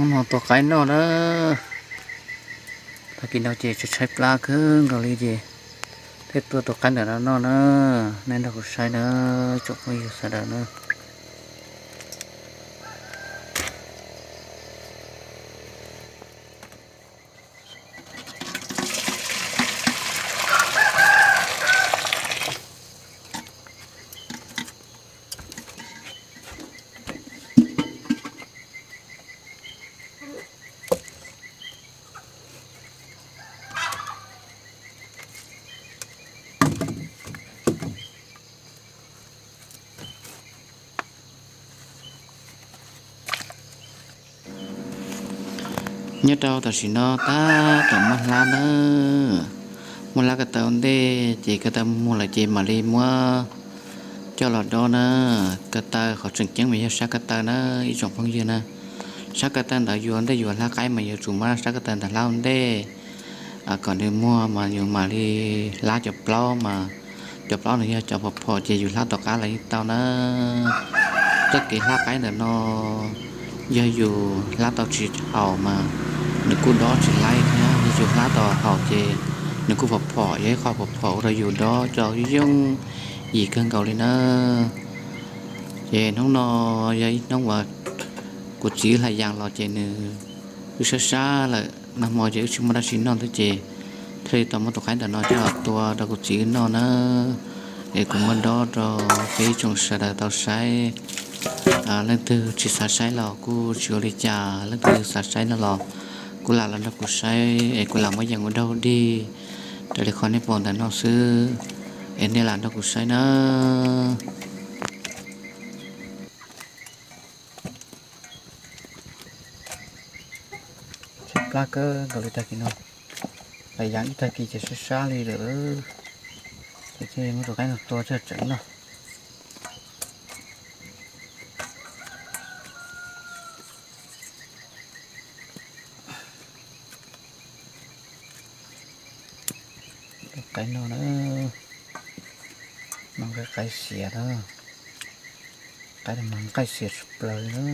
Hnub no tua qaib noj na. Tag kis no ces tshaib tshaib plab kawg nkaus li ces thiaj tuaj tua qaib ntawm no noj na. Nej nrog kuv saib na, tsoom phooj ywg sawv daws na. Nyob rau tam sim no tab tom muaj hlab nawb. Muaj hlab ko taw ua ntej ces ko taw muag lawm ces mam li muab coj los dob na. Ko taw qhov tseem ceeb mas yog sab ko taw na, ib tsoom phooj ywg na. Sab ko taw ntawd yus ua ntej yus hlab qaib mas yuav tsum muab sab ko taw ntawd hlab ua ntej kom nws muag mas yus mam li hlab cov plaub mas cov plaub nws yog cov phom phom ces yus hlab tom qab los yeej tau na. Txoj kev hlab qaib ntawm no yog yus hlab tau tsis haum mas nws kuj dob tsis laib thiab, yog yus hlab tau haum ces nws kuj phom phom, yog ib qho phom phom ua rau yus dob tau yooj yim kawg nkaus li na. Ces hnub no yog ib hnub uas kuv txiv wb hlais yas los ces nws wb sab sab lawm, nag hmo ces wb tsis muaj dab tsi noj ntawd ces thiaj li tau muab tus qaib ntawm no coj los tua rau kuv txiv wb noj na. Es kuv muab dob rau peb ib tsoom sawv daws tau saib. Leej twg tsis xav saib los kuj tsis ua li cas, leej twg xav saib no los kuj lam los nrog kuv saib es kuv lam muab yees ua dog dig raws li qhov nej pom ntawm no xwb, es nej lam nrog kuv saib na. Tshaib plab kawg nkaus li tag kis no, hlais yas ib tag kis ces sab sab li lawm. Ces thiaj muab tus qaib no tua tsam tseem noj. Tua qaib no na, no qaib xiav na, qaib no mas qaib xiav tshaj plaws li na.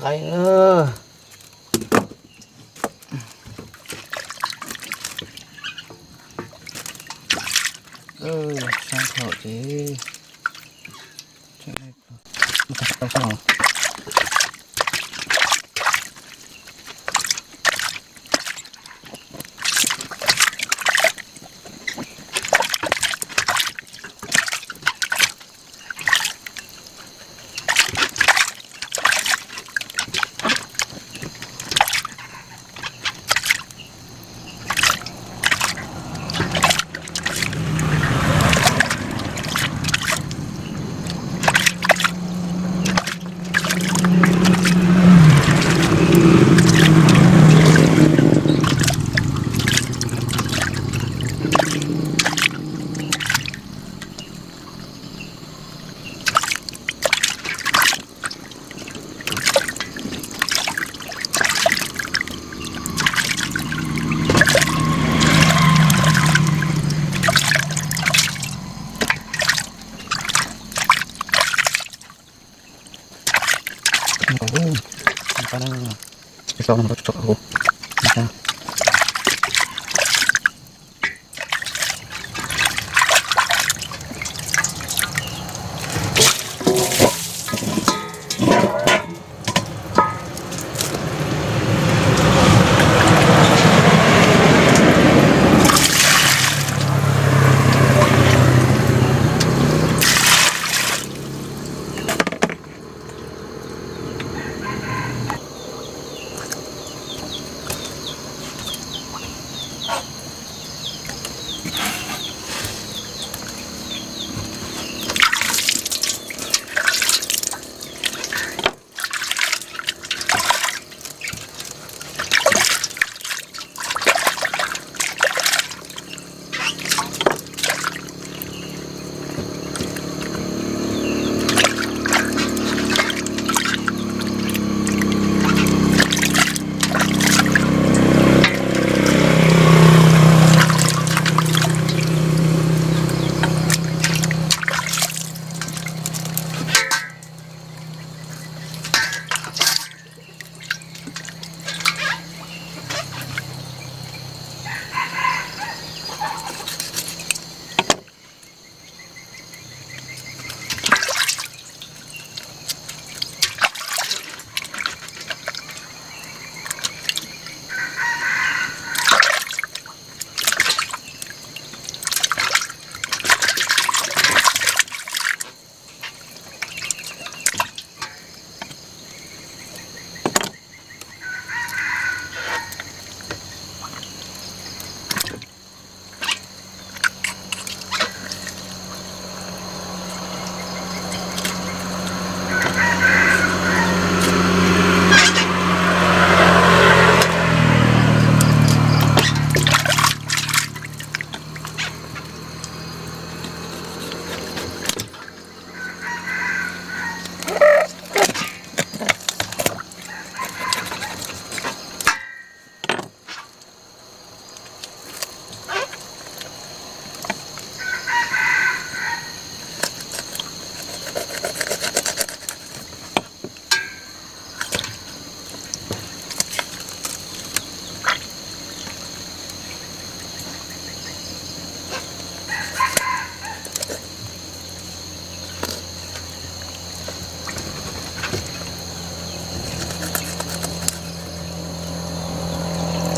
qaib na. Sab thaum ces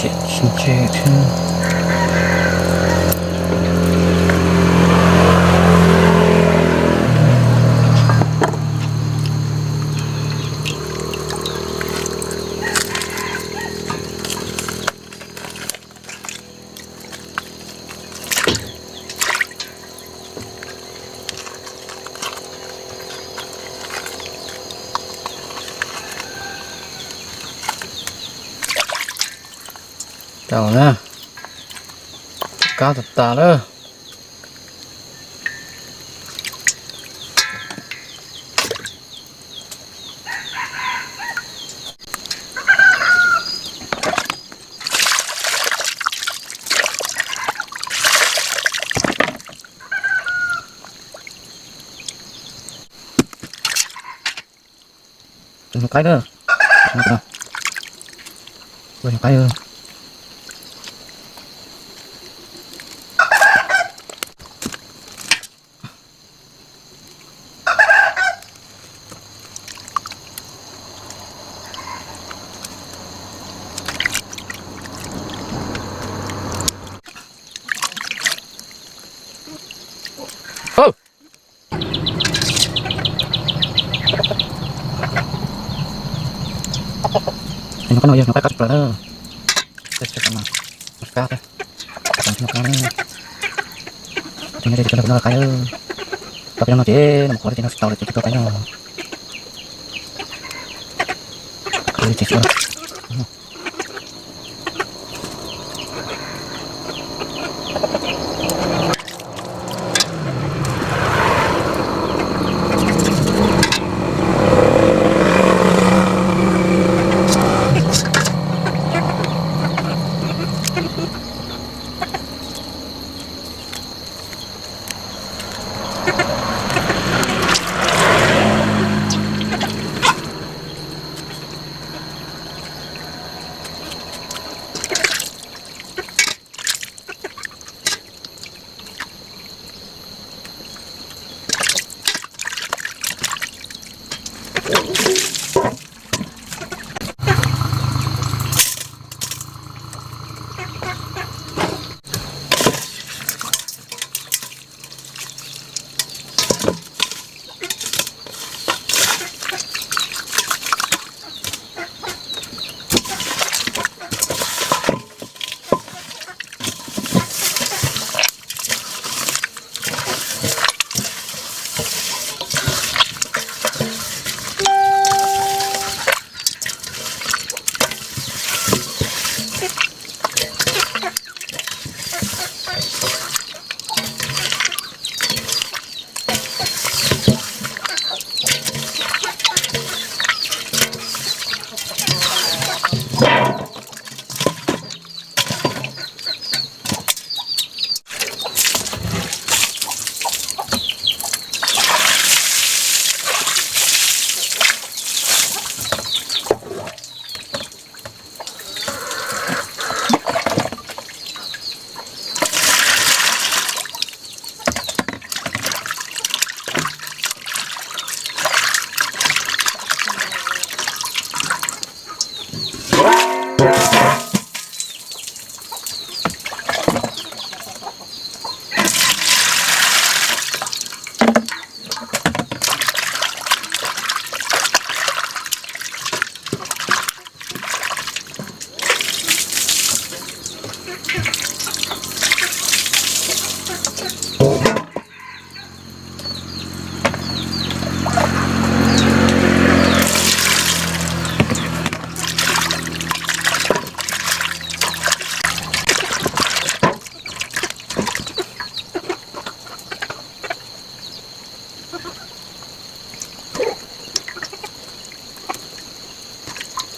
Ces tsis ntse thiab. Tau na, kab tas tas lawm. Tus qaib na, Ua qaib. Tus no qaib qab tshaj plaws na. Tus no qaib qab. Tus no ces cov no qaib na. Tau peb no ces no qhuav ces no tsis tau lawm ces tsis tau qaib no.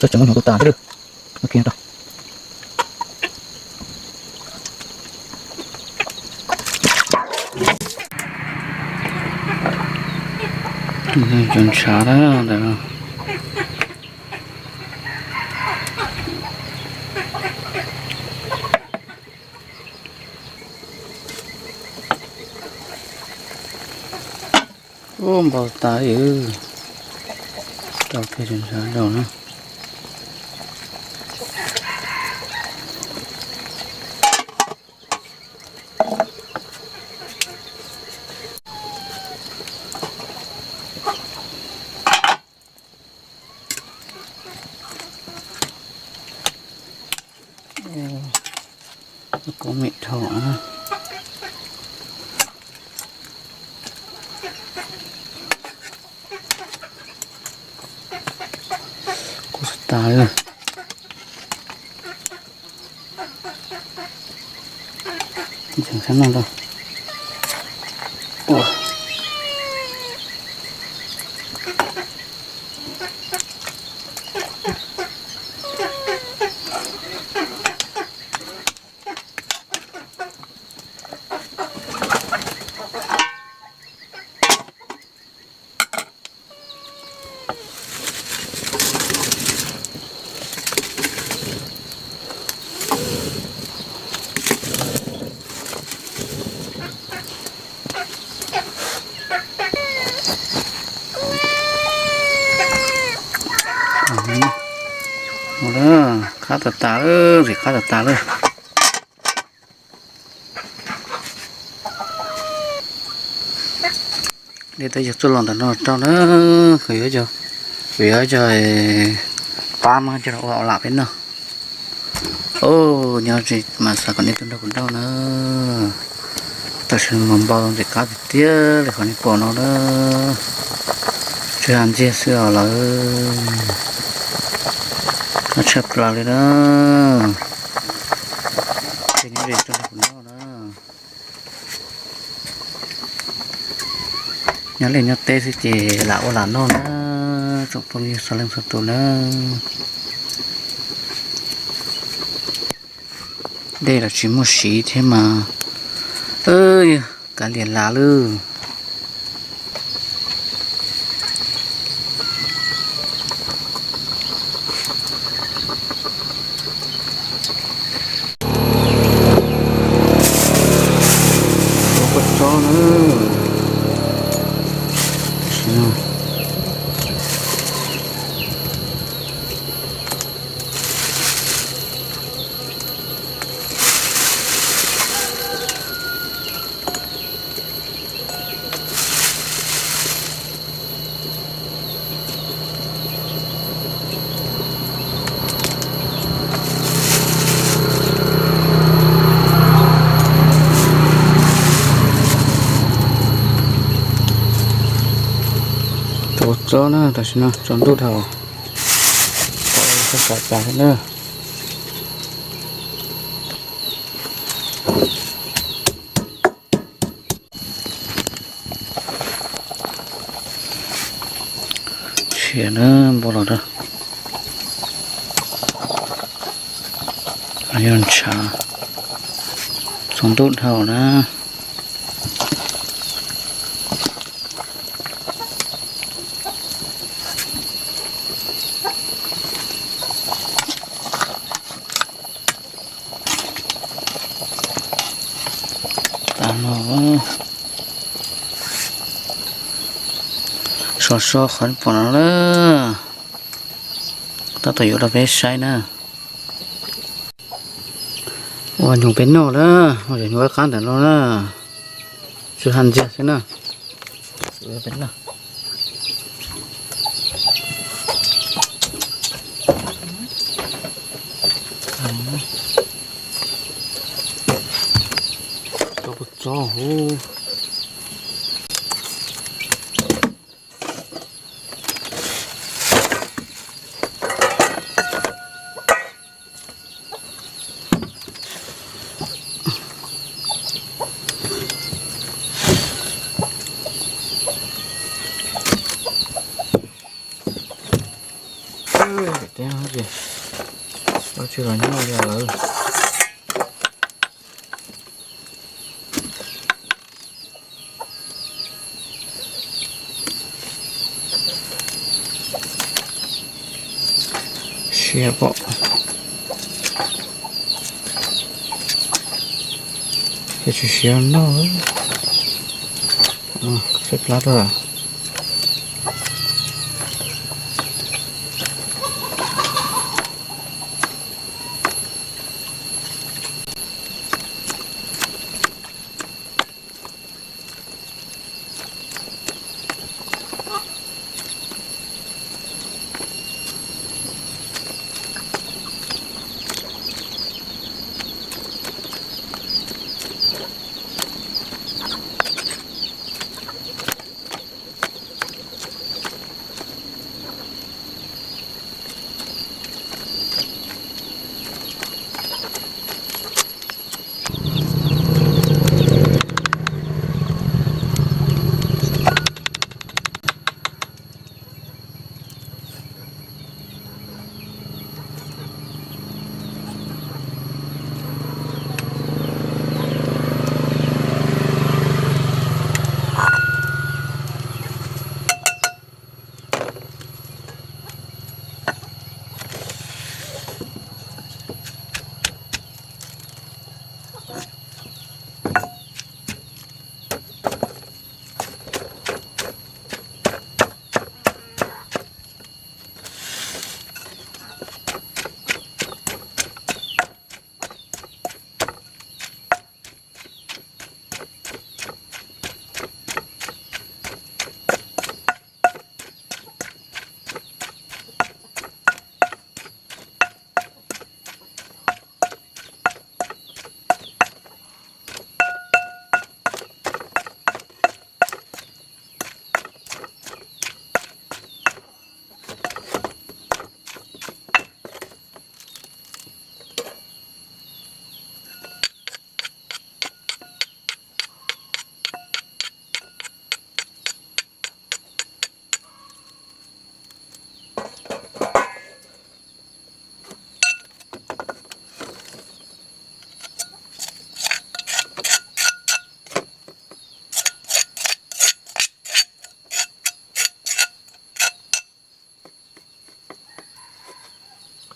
Tau tseem muaj nyuag tu tas thiab lawm. Cov ntshav ntawd. Ub, npau tas li. Tau kiag cov ntshav rau na. Kub mem dhau. Kub tag li. Ntseeg sab no ntag. Qab tas tas lawm, ntxim qab tas tas lawm. Dej twb yog txuj lom ntawm no rau na, kuv yuav, kuv yuav coj pab muab coj los ua lam peb noj. Nyob ze mas xav kom nej tuaj nrog kuv noj na. Tam sim no mas npau ntxim qab tiag tiag li qhov nej pom no na. Tsuas yog ntxiag xwb os lawm. Qab tshaj plaws li na. Ces nyob ze tuaj nrog kuv noj na. Nyob liaj nyob teb xwb ces lam ua lam noj na, tsoom phooj ywg txhua leej txhua tus na. Dej los tsis muaj siv thiab mas, kav liam lam lawm. Ua kua txob na. Ua kua txob na, tam sim no tsaus ntuj dhau, tau txhob kav cas thiab na. Tshiab na, npau los rau, yog ntshav, tsaus ntuj dhau na. Tag no, so so qhov pom no na, tab tom yuav rau peb saib na. Ua nyuag peb noj na, ua nyuag qab ntawm no na, tsuas haj ntxiag xwb na. Tsob kua txob hov. Teb no ces dab tsi los nyob li lawm. Siab pom, thiab tsis siab noj, tshaib plab rau.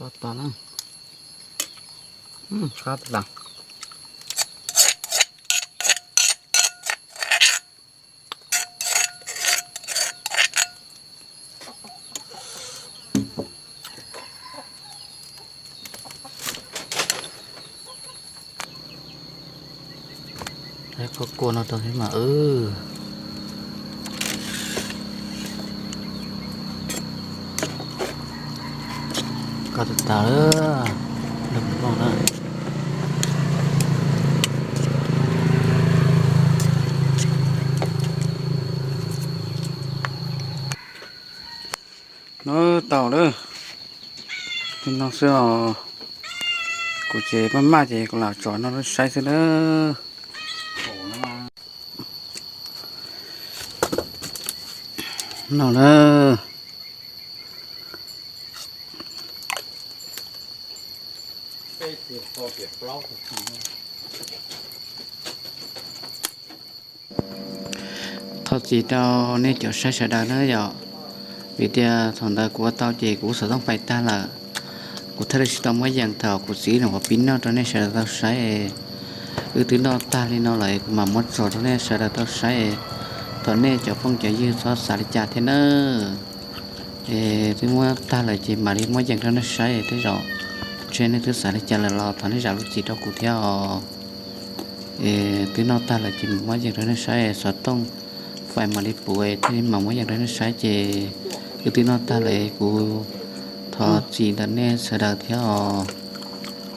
Tau na. Qab tas. Kua kua no rau thiab mas. Koj tas tas lawm, nrog kuv noj na. No tau lawm, li no xwb os. Kuv ces maj maj ces kuv lam tso no saib xwb na. No na. Thov txim rau nej cov saib sawv daws na yom, vim tias thaum ntawd kuv ua tau ces kuv xov tooj fais tag lawm. Kuv thiaj li tsis tau muab yees thaum kuv txiv lub qhov pib noj rau nej sawv daws tau saib. Wb twb noj tag li no lawm kuv mam muab tso rau nej sawv daws tau saib. Thov nej cov phooj cov ywg txhob xav li cas thiab nawb. Es twb muab tag lawm ces mam li muab yees rau nej saib, tej zaum ntshe nej twb xav li cas lawm los thov nej zam lub txim rau kuv thiab os. Es twb noj tag lawm ces mam muab yees rau nej saib, xov tooj fais mam li puv thiaj li mam muab yees rau nej saib ces wb twb noj tag lawm kuv thov txim ntawm nej sawv daws thiab os.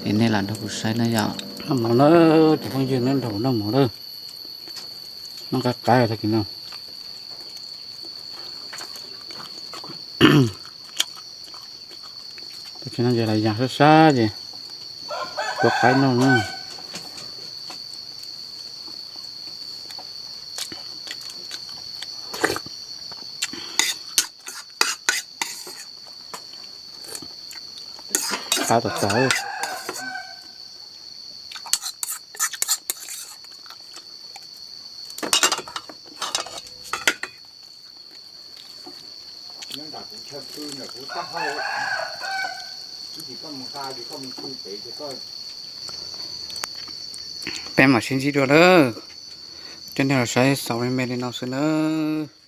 Es nej lam nrog kuv saib na yom. Noj mov na, cov phooj ywg na, nrog kuv noj mov lawm. Noj qab qab tag kis no. Tag kis no ces lam yas sab sab ces tua qaib noj na. Qab tas tas. Peb mam sib ntsib dua nawb. Coj nej los saib xaus me me li no xwb nawb.